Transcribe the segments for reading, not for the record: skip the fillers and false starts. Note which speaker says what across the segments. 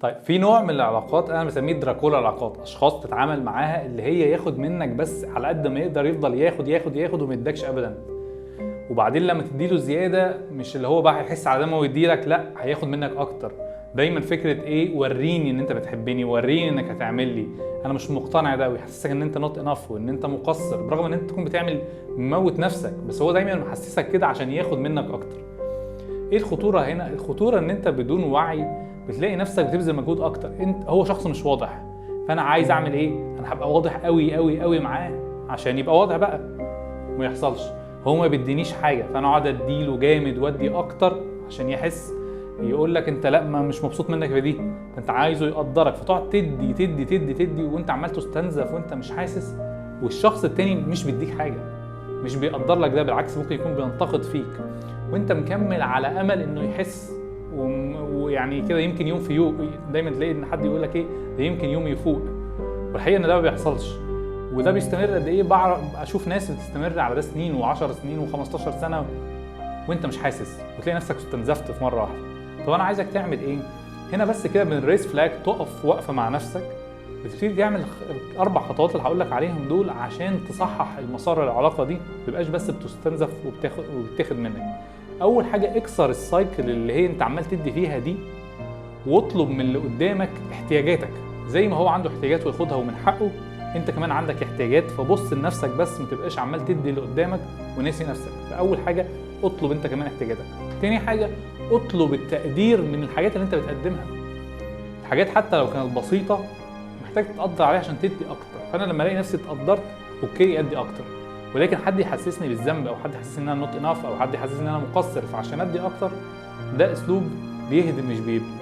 Speaker 1: طيب في نوع من العلاقات انا بسميه دراكولا العلاقات، اشخاص تتعامل معاها اللي هي ياخد منك بس على قد ما يقدر، يفضل ياخد ياخد ياخد وما يدكش ابدا. وبعدين لما تديله زيادة مش اللي هو بقى هيحس على دمه ويديلك، لا هياخد منك اكتر. دايما فكرة ايه؟ وريني ان انت بتحبني، وريني انك هتعمل لي، انا مش مقتنع ده، ويحسسك ان انت not enough وان انت مقصر، برغم ان انت تكون بتعمل موت نفسك، بس هو دايما محسسك كده عشان ياخد منك اكتر. ايه الخطورة هنا؟ الخطورة ان انت بدون وعي بتلاقي نفسك بتبذل مجهود اكتر. انت هو شخص مش واضح، فانا عايز اعمل ايه؟ انا هبقى واضح قوي قوي قوي معاه عشان يبقى واضح بقى، ما يحصلش. هو ما بيدينيش حاجة، فانا اقعد اديله جامد وادي اكتر عشان يحس، يقول لك انت لا ما مش مبسوط منك في دي، فانت عايزه يقدرك، فتقعد تدي تدي تدي تدي وانت عمال تستنزف وانت مش حاسس، والشخص التاني مش بيديك حاجة، مش بيقدر لك ده، بالعكس ممكن يكون بينتقد فيك، وانت مكمل على امل انه يحس ويعني كده يمكن يوم في يوم. دايما تلاقي ان حد يقول لك ايه ده يمكن يوم يفوق، والحقيقة ان ده ما بيحصلش. وده بيستمر قد ايه؟ بعرف اشوف ناس بتستمر على ده سنين و10 سنين و15 سنة وانت مش حاسس، وتلاقي نفسك استنزفت في مرة واحدة. طب انا عايزك تعمل ايه هنا بس كده؟ من raise flag تقف وقفه مع نفسك، بتبتدي تعمل الاربع خطوات اللي هقول لك عليهم دول عشان تصحح المسار العلاقة دي، ما تبقاش بس بتستنزف وبتاخد منك. اول حاجة اكسر ال cycle اللي هي انت عمال تدي فيها دي، واطلب من اللي قدامك احتياجاتك، زي ما هو عنده احتياجات وياخدها ومن حقه، انت كمان عندك احتياجات، فبص لنفسك بس، ما تبقاش عمال تدي اللي قدامك وناسي نفسك. فاول حاجة اطلب انت كمان احتياجاتك. تاني حاجة اطلب التقدير من الحاجات اللي انت بتقدمها، الحاجات حتى لو كانت بسيطة محتاج تتقدر عليها عشان تدي اكتر. فانا لما الاقي نفسي اتقدرت okay ادي اكتر، ولكن حد يحسسني بالذنب او حد يحسسني ان انا not enough او حد يحسسني ان انا مقصر فعشان ادي اكتر، ده اسلوب بيهدم مش بيبني.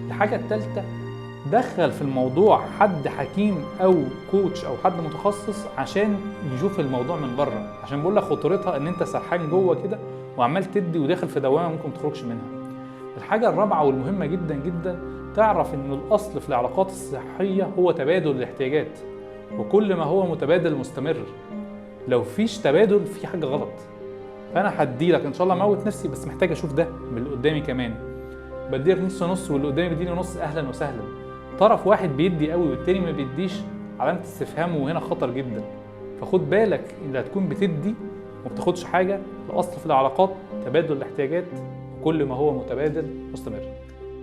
Speaker 1: الحاجة الثالثة دخل في الموضوع حد حكيم او coach او حد متخصص عشان يشوف الموضوع من بره، عشان بقول لك خطورتها ان انت سرحان جوه كده وعمال تدي وداخل في دوامه ممكن ما تخرجش منها. الحاجة الرابعة والمهمه جدا جدا، تعرف ان الاصل في العلاقات الصحية هو تبادل الاحتياجات، وكل ما هو متبادل مستمر. لو فيش تبادل في حاجة غلط. فانا هديلك ان شاء الله موت نفسي، بس محتاج اشوف ده من اللي قدامي كمان. بديلك نص نص واللي قدامي بيديني نص، اهلا وسهلا. طرف واحد بيدي قوي والتاني ما بيديش، علامة استفهام، وهنا خطر جدا. فخد بالك ان هتكون بتدي وما بتاخدش حاجة. الاصل في العلاقات تبادل الاحتياجات، وكل ما هو متبادل مستمر.